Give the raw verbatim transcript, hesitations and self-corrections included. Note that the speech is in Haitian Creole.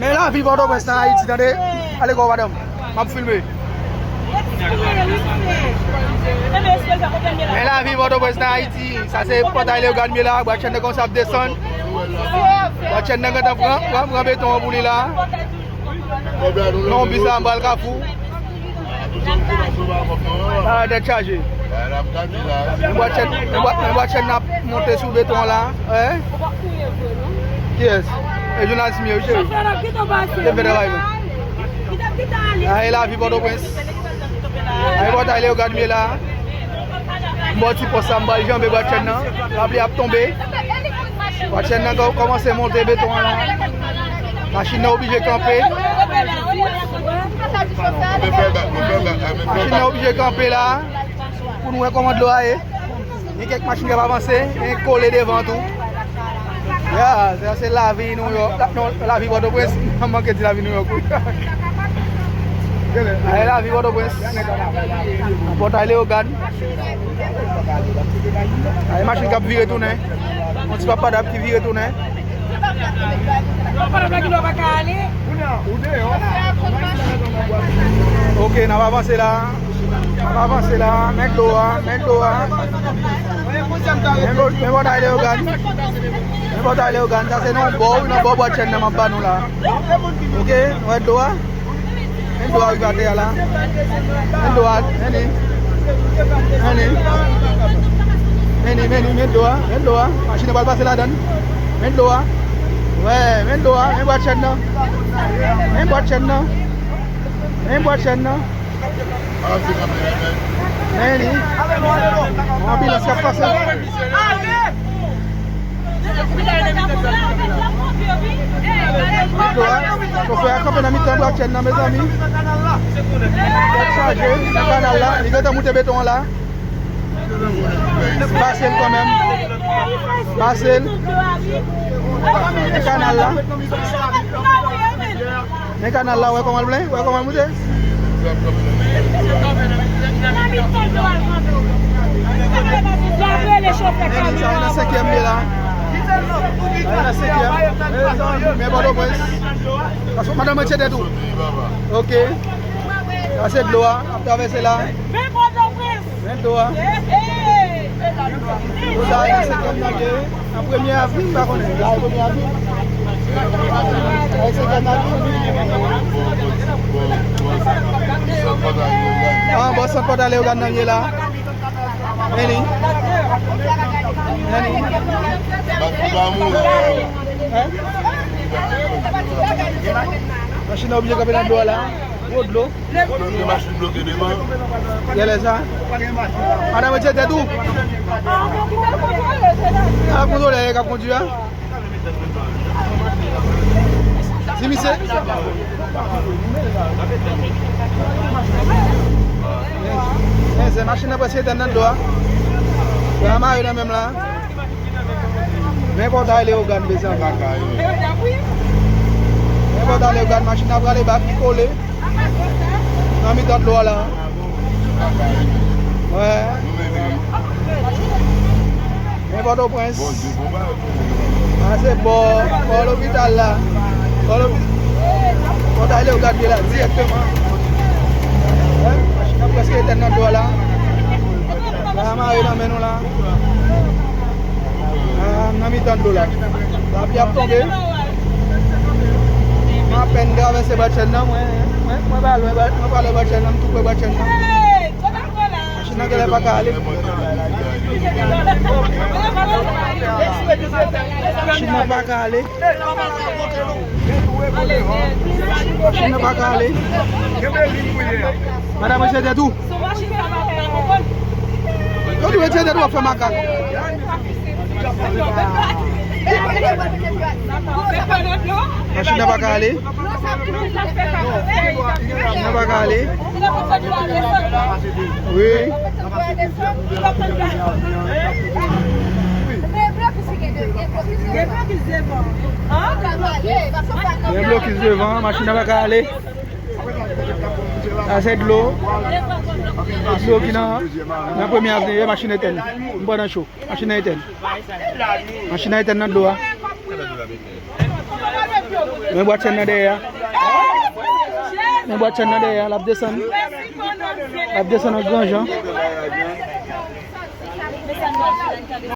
Men lavi Pòtoprens nan Ayiti, tande. Ale kò, madanm. M ap filme. Men lavi Pòtoprens nan Ayiti. Sa se pòtay Leyogàn m ye la. Bwa chèn nan kòmanse ap desann. Bwa chèn nan gentan pran, pran, pran beton an pou li la. Non, bizarre, m pral Kafou. Ah, tèt chaje. Yon bwa chèn, yon bwa, yon bwa chèn n ap monte sou beton an la. Hein? Kiyès? E jounalis m ye, wi, cheri. Te fè travay mwen. Ah, e lavi Pòtoprens. Ah, e pòtay Leyogàn m ye la. M bò ti pòs sa, m pral janbe bwa chèn nan. Lapli ap tonbe. Bwa chèn nan kò-, kòmanse monte beton an la. Machin nan oblije kanpe. Machin nan oblije kanpe la. Pou nou wè kòman dlo a ye. Gen kèk machin k ap avanse, gen kole devan tou. Ya, sa se lavi Nouyòk. Non, lavi Pòtoprens. M manke di lavi Nouyòk, wi. Aye lavi Pòtoprens. Pòtay Leyogàn. Aye machin k ap vire tounen. Yon ti papa dap ki vire tounen. Ok, n ap avanse la. N ap avanse la. Men dlo a, men dlo a. Men dlo, men pòtay Leyogàn. Men pòtay Leyogàn. Sa se nan bò, wi, nan bò bwa chèn nan m ap ba nou la. Ok, nou wè dlo a. Men dlo a rive atè a la. Men dlo a, men li. Men li. Men li, men li, men dlo a, men dlo a. Machin nan pral pase ladan. Men dlo a. Wè, men dlo a, men bwa chèn nan. Men bwa chèn nan. Men bwa chèn nan. Men li. Anbilans k ap pase. Chofè a kanpe nan mitan bwa chèn nan, mezanmi. Tèt chaje, nan kanal la. Li gentan moute beton an la. Pase l kanmenm. Pase l. Nan kanal la. Men kanal la, wè kòman l plen, wè kòman l moute. Men sa, nan senkyèm li la. Nan senkyèm. Men Pòtoprens. Paske madanm mwen tchede tou. Ok. Sa se dlo a, ap travèse la. Men Pòtoprens. Men dlo a. Dlo sa a, nan senkyèm nan ye. Nan premye avni, m pa konnen. La, premye avni. Nan senkyèm avni. Ah, bò sant pòtay Leyogàn nan ye la. Men li. Men li. Hein? Machin nan oblije kanpe nan dlo a la. Gwo dlo. Kote gen machin bloke devan. Genlè sa. Madanm, retire tèt ou. A, kontwolè k ap kondui a. Di misye. Men, se machin nan prèske etèn nan dlo a. Yo mare nan men m la. Men pòtay Leyogàn, mezanmi. Men pòtay Leyogàn, machin nan prale bak, li kole. Nan mitan dlo a la. Wè. Men Pòtoprens. A se bò, bò lopital la. Bò lopi-, pòtay Leyogàn ye la, dirèkteman. Wè, machin nan prèske etèn nan dlo a la. Bagay mare nan men nou la. Ah, m nan mitan dlo la. Lapli ap tonbe. M apèn travèse bò chèn nan, mwen, mwen, mwen pa lwen, mwen pa lwen bò chèn nan, m tou pre bò chèn nan. Machin nan genlè pa ka ale. Machin nan pa ka ale. Machin nan pa ka ale. Madanm, retire tèt ou. Yo di retire tèt ou, w ap fè makak. Machin nan pa ka ale. Machin nan pa ka ale. Wi. Gen blokis devan, machin nan pa ka ale. Sa se dlo. Dlo ki nan, nan premye avni, machin etèn. M pran nan cho. Machin nan etèn. Machin nan etèn nan dlo a. Men bwa tchèn nan dèyè a. Men bwa tchèn nan dèyè a, l ap desann. L ap desann an gran jan.